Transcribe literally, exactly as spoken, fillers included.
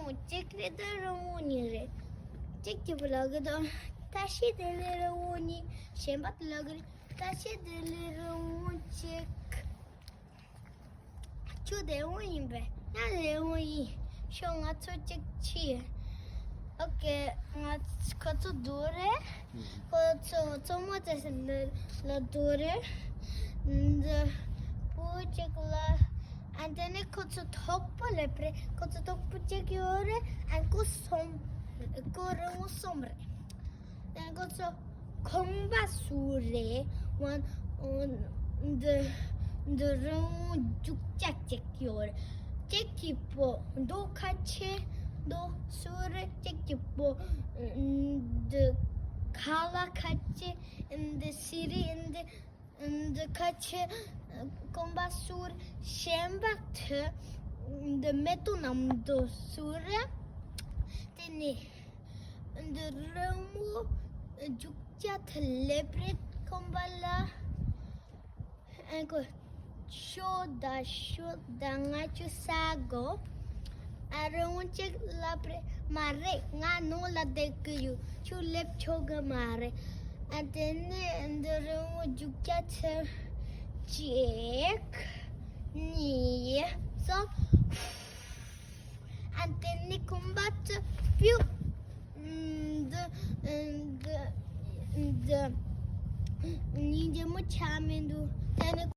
བོ་གཅིག་རེད། ད་རི་བོང་གཉིས་རེད། གཅིག་གཅིག་པོ་ལབ་གི་འདུག་ད་ཤི་དེ་ལས་རི་བོང་གཉིས། གཞན་པ་དེ་ལབ་གི་རེད། ད་ཤི་དེ་ལས་རི་བོང་གཅིག་ཁྱོད་རི་བོང་ཡིན་པས། ང་རི་བོང་ཡིན། ཤོག་ང་ཚོ་གཅིག་ཕྱིས། ཨོ་ཀེ། ང་ཁོ་ཚོ་རྡོ་རེད། ཁོ་ཚོ་མཚོ་མོ་དེ་ལ་རྡོ་རེད། འདི་བུ་གཅིག་ལ། ཨ་དེ་ནས་ཁོ་ཚོ་ཐོག་པོ་ལེབ་རེད། ཁོ་ཚོ་ཐོག་པོ་གཅིག་ཡོད་རེད། ཨ་ཁོ་གསུམ། ཁོ་རི་བོང་གསུམ་རེད། ཨ་ཁོ་ཚོ་ཁང་པ་ཟུར་རེད། འོན། འདི་འདི་རི་བོང་རྒྱུག་ཆ་གཅིག་ཡོད་རེད། གཅིག་གི་པོ་མདོག་ཁ་ཆེ། མདོག་སུ་རེད། གཅིག་གི་པོ་འདི་ཁ་ལ་ཁ་ཆེ། འདི་སི་རི་འདི་འདི་ཁ་ཆེ། ཁང་པ་ཟུར། གཞན་པ་དེ་འདི་མེ་ཏོག་ནང་དུ་ཟུར་རེད། དེ་ནས་འདི་རི་མོ་རྒྱུག་ཆ་དེ་ལེབ་རེད། ཁང་པ་ལ། ཨ་ཁོ། ཤོག་ད་ཤོག་ད་ང་ཆུ་ཟ་དགོས། ཨ་རི་བོང་གཅིག་ལབ་རེད། མ་རེད། ང་ནང་ལ་བསྡད་ཀྱི་ཡོད། ཁྱོད་སླེབས་ཆོག་གི་མ་རེད། ཨ་དེ་ནས་འདི་རི་བོང་རྒྱུག་ཆ་ཆེ། གཅིག་གཉིས། གསུམ། ཨ་དེ་ནས་ཁང་པ་ཚོ་པིའུ། འདི་འདི་འདི་ཉིན་རྒྱལ་མོ་ཆགས་མི་འདུག་དེ་ནས་